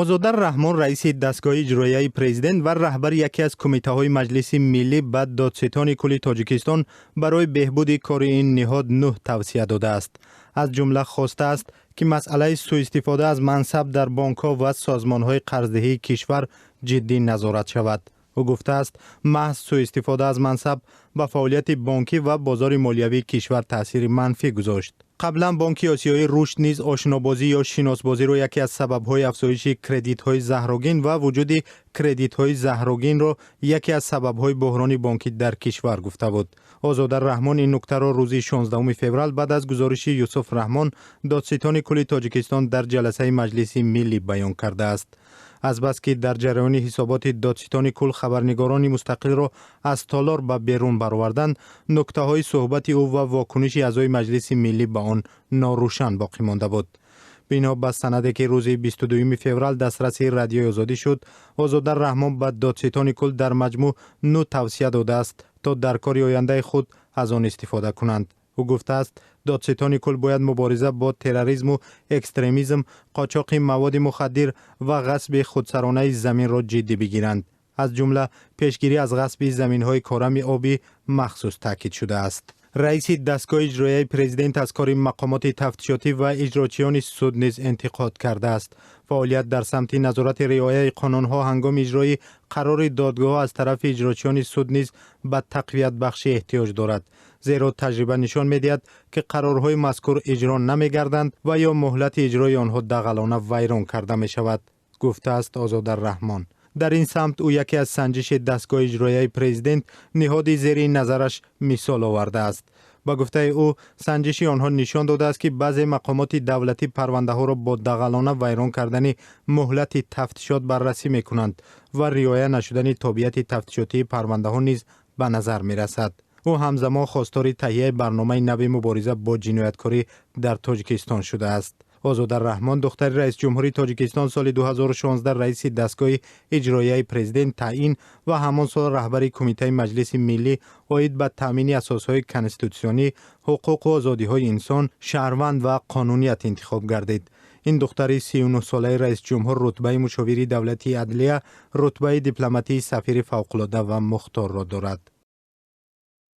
Озода Раҳмон, раиси дастгоҳи иҷроияи президент ва раҳбари яке аз кумитаҳои Маҷлиси Миллӣ, ба Додситони кулли Тоҷикистон барои беҳбуди кори ин ниҳод нӯҳ тавсия додааст. Аз ҷумла хостааст, ки масъалаи сӯистифода аз мансаб дар бонкҳо ва созмонҳои қарздиҳии кишвар ҷиддӣ назорат шавад. Ӯ гуфтааст, маҳз сӯистифода аз мансаб ба фаъолияти бонкӣ ва бозори молиявии кишвар таъсири манфӣ гузошт. Қаблан Бонки Осиёии Рушд низ ошинобозӣ ё шиносбозиро яке аз сабабҳои афзоиши кредитҳои заҳрогин ва вуҷуди кредитҳои заҳрогинро яке аз сабабҳои буҳрони бонкӣ дар кишвар гуфта буд. Озода Раҳмон ин нуктаро рӯзи 16 феврал баъд аз гузориши Юсуф Раҳмон, додситони кулли Тоҷикистон, дар ҷаласаи Маҷлиси Миллӣ баён кардааст. Азбаски дар ҷараёни ҳисоботи додситони кул хабарнигорони мустақилро аз толор ба берун бароварданд, нуктаҳои суҳбати ӯ ва вокуниши аъзои Маҷлиси Миллӣ ба он норӯшан боқӣ монда буд. Бино ба санаде, ки рӯзи 22 феврал дастраси Радиои Озодӣ шуд, Озода Раҳмон ба додситони кул дар маҷмӯъ нӯ тавсия додааст, то дар кори ояндаи худ аз он истифода кунанд. Ӯ гуфтааст, додситони кул бояд мубориза бо терроризму экстремизм, қочоқи маводи мухаддир ва ғасби худсаронаи заминро ҷиддӣ бигиранд. Аз ҷумла пешгирӣ аз ғасби заминҳои корами обӣ махсус таъкид шудааст. Раиси дастгоҳи иҷроияи президент аз кори мақомоти тафтишотӣ ва иҷрочиёни суд низ интиқод кардааст. Фаъолият дар самти назорати риояи қонунҳо ҳангоми иҷрои қарори додгоҳ аз тарафи иҷрочиёни суд низ ба тақвиятбахшӣ эҳтиёҷ дорад, зеро таҷриба нишон медиҳад, ки қарорҳои мазкур иҷро намегарданд ва ё муҳлати иҷрои онҳо дағалона вайрон карда мешавад, гуфтааст Озода Раҳмон. Дар ин самт ӯ яке аз санҷиши дастгоҳи иҷроияи президент, ниҳоди зери назараш, мисол овардааст. Ба гуфтаи ӯ, санҷиши онҳо нишон додааст, ки баъзе мақомоти давлатӣ парвандаҳоро бо дағалона вайрон кардани муҳлати тафтишот баррасӣ мекунанд ва риоя нашудани тобеияти тафтишотии парвандаҳо низ ба назар мерасад. Ӯ ҳамзамон хостори таҳияи барномаи нави мубориза бо ҷинояткорӣ дар Тоҷикистон шудааст. Озода Раҳмон, духтари раиси ҷумҳурии Тоҷикистон, соли 2016 раиси дастгоҳи иҷроияи президент таъин ва ҳамон сол раҳбари кумитаи Маҷлиси Миллӣ оид ба таъмини асосҳои конститутсионӣ, ҳуқуқу озодиҳои инсон, шаҳрванд ва қонуният интихоб гардид. Ин духтари 39-солаи раисҷумҳур рутбаи мушовири давлатии адлия, рутбаи дипломатии сафири фавқулода ва мухторро дорад.